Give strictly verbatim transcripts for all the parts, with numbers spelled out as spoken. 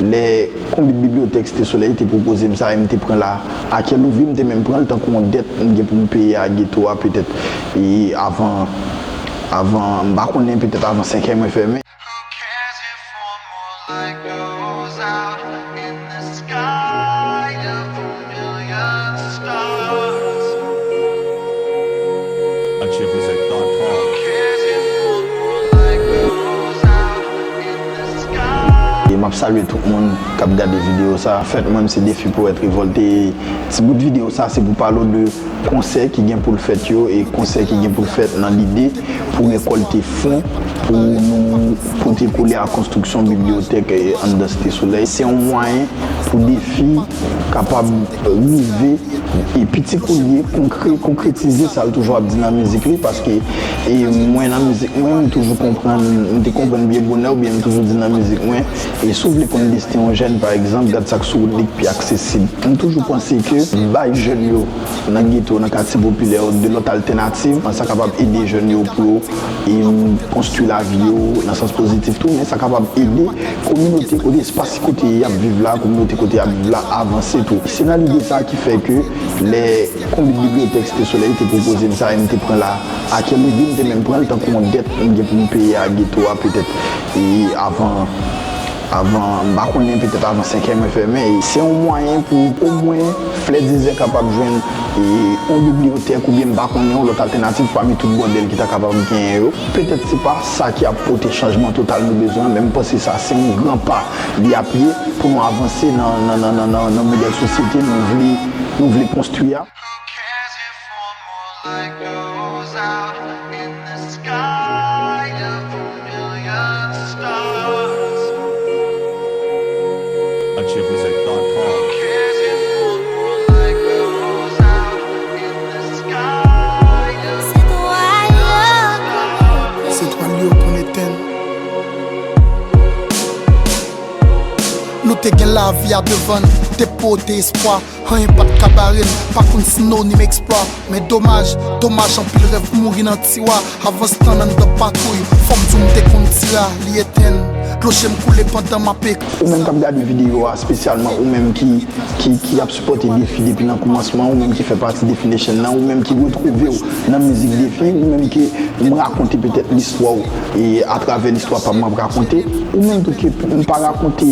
Lè Konbit Bibliyotèk Site Solèy te pwopoze m sa, e m te pran la a kè louvri, m te menm pran l tankou yon dèt m gen pou m peye a geto a, petèt, e avan, avan, m pa konnen, petèt avan senk è mwen fèmen. E m ap salye tout moun k ap gade videyo sa. Fèt mwen, m se Defi Powèt Revòlte. Ti bout videyo sa, se pou pale w de konsè ki gen pou l fèt yo e konsè ki gen pou l fèt nan lide pou rekòlte fon pou nou pote kole a konstriksyon bibliyotèk, e, anndan Site Solèy. Se yon mwayen pou Defi kapab rive e piti kou l ye konkre-, konkretize sa l toujou ap di nan mizik li, paske, e, mwen nan mizik mwen, m toujou konprann, m te konprann byen bonè, oubyen m toujou di nan mizik mwen, e si w vle konn desten yon jèn, pa egzanp, gad sa k sou wout li k pi aksesib. M toujou panse ke bay jèn yo nan geto, nan katye popilè yo, de lòt altènativ, sa kapab ede jèn yo pou yo, e, konstwi lavi yo nan sans pozitif tou, men sa kapab ede kominote kote, espas kote y ap viv la, kominote kote y ap viv la avanse tou. Se nan lide sa ki fè ke lè Konbit Bibliyotèk Site Solèy te pwopoze m sa, e m te pran la a kè louvri, m te menm pran l tankou yon dèt m gen pou m peye a geto a, petèt, e avan, avan, m pa konnen, petèt avan senk è mwen fèmen. E se yon mwayen pou omwen Flè Dezè kapab jwenn, e, yon bibliyotèk oubyen, m pa konnen, yon lòt altènativ pami tout bòdèl ki ta kapab genyen yo. Petèt se pa sa ki ap pote chanjman total nou bezwen an, men m panse sa se yon gran pa li ap ye pou nou avanse nan, nan, nan, nan, nan, nan modèl sosyete nou vle, nou vle konstwi a. Se twal yo konn etenn. Nou te gen lavi a devan n, te pote espwa. Anyen pa t ka bare n, pa konn sinonim eksplwa. Men domaj, domaj anpil rèv mouri nan tiwa. Avans tan anndan patwouy, fò m di w m te konn tira, li etenn. Dlo je m koule pandan m ap ekri. Ou menm k ap gade videyo a, espesyalman ou menm ki, ki, ki ap sipòte Defi depi nan kòmansman, ou menm ki fè pati Defi Nation nan, ou menm ki retwouve w nan mizik Defi, ou menm ke m rakonte petèt listwa w, e atravè listwa pa m m ap rakonte, ou menm tou ke m pa rakonte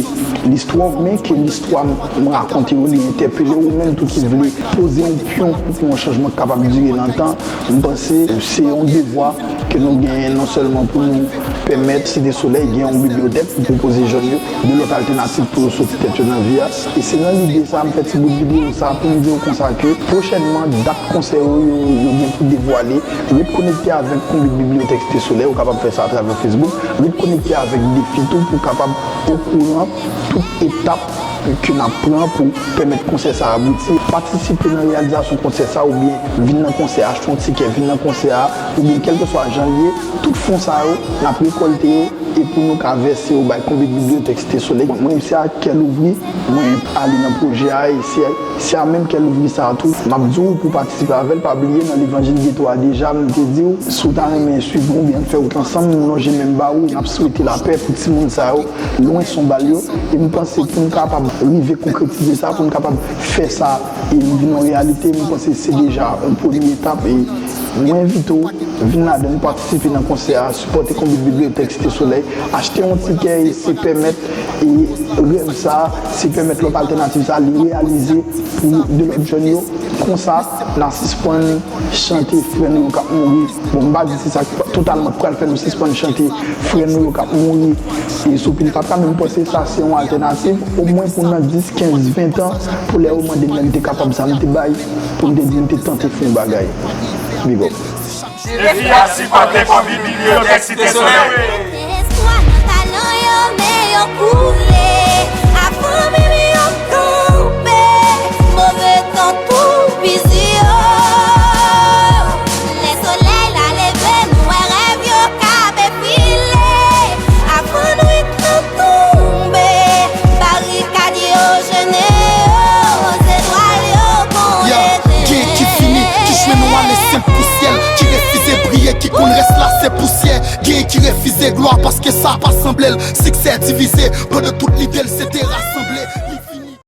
listwa w, men ke listwa m, m rakonte yo, li entèpele w, ou menm tou ki vle poze yon pyon pou yon chanjman k kapab dire nan tan, m panse se yon devwa ke nou genyen non sèlman pou nou pèmèt Site Solèy gen yon bibliyotèk pou pwopoze jèn yo de lòt altènativ pou yo soti tèt yo nan vi a. E se nan lide sa a m fè ti bout videyo sa a pou m di w konsa ke pwochènman dat konsè yo, yo, yo gen pou devwale. Ret konekte avèk Konbit Bibliyotèk Site Solèy, ou kapab fè sa atravè Facebook. Ret konekte avèk Defi tou pou w kapab okouran tout etap ke n ap pran pou pèmèt konsè sa a abouti. Patisipe nan reyalizasyon konsè sa a oubyen vin nan konsè a, achte yon tikè, vin nan konsè a, oubyen kèlkeswa jan l ye, tout fon sa yo, n ap rekòlte yo e pou nou ka vèse yo bay Konbit Bibliyotèk Site Solèy. Mwen menm se ak kè louvri mwen ale nan pwojè a e se, se a menm kè louvri sa a tou m ap di w pou w patisipe avè l. Pa bliye nan levanjil geto a deja m te di w, si w ta renmen swiv mwen oubyen n fè wout ansanm, m lonje men m ba ou, n ap swete lapè pou timoun sa yo lwen son bal yo. E m panse pou n kapab rive konkretize sa, pou n kapab fè sa e vin yon reyalite, m panse se deja yon premye etap. E mwen envite w vin ladan n, patisipe nan konsè a, sipòte Konbit Bibliyotèk Site Solèy, achte yon tikè e se pèmèt e rèv sa a, se pèmèt lòt altènativ sa a, li reyalize pou de lòt jèn yo. Konsa, n a sispann chante frè nou yo k ap mouri. Bon, m pa di se sa k totalman k pral fè nou sispann chante frè nou yo k ap mouri e sou pil fatra, men m panse sa se yon altènativ, omwen pou nan dis, kenz, ven tan, pou lè yo mande m lè m te kapab sa m te bay, pou m te di m te tante fè yon bagay. Big up. Defi ap sipòte Konbit Bibliyotèk Site Solèy. Gen espwa nan talan yo, men yo koule. Avan menm yo kanpe, move tan toupizi yo. Lè solèy la leve, nou wè rèv yo ka defile. Avan nwit lan tonbe, barikad yo jennen yo, zetwal yo konn etenn. Gen ki fini, ki jwenn yon ale senp pou syèl, ki refize briye, ki konn rès la se Pousyè, genyen ki refize glwa paske sa pa sanble l. Siksè divize, pandan tout lide l se te rasanble.